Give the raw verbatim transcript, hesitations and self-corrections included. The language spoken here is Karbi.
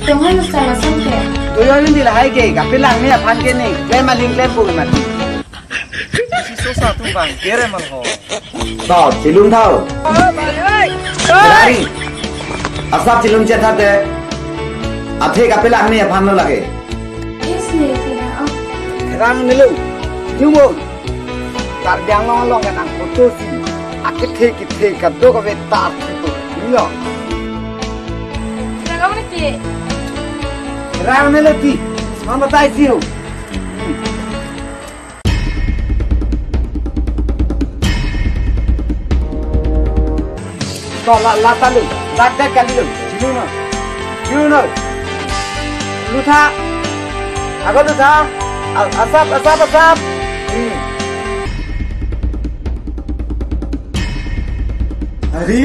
Tonghai Mister Lasonke. Tuyo ni lahai ke, kapelang ni aphan ke ni, klem aling klem pu mati. Isi sosa atum bang kere mal ho. To, chilum thau. Rani. Asap chilum chetha te. Athe kapelang ni aphan lo lake. Yes, ni, kira, oh. Rang nilum. Nyumon. Karbi Anglong along ke nang photo si. Akethe kethe kadokave ta photo. Nyo. Rang ni ki. Rang ni leti. Mama tai si ho. To la, la ta lu, la ta kali lu. Chinu no. Chinu no. Lutha. Ago lutha. A-, asap, asap, asap. Hmm. Hari.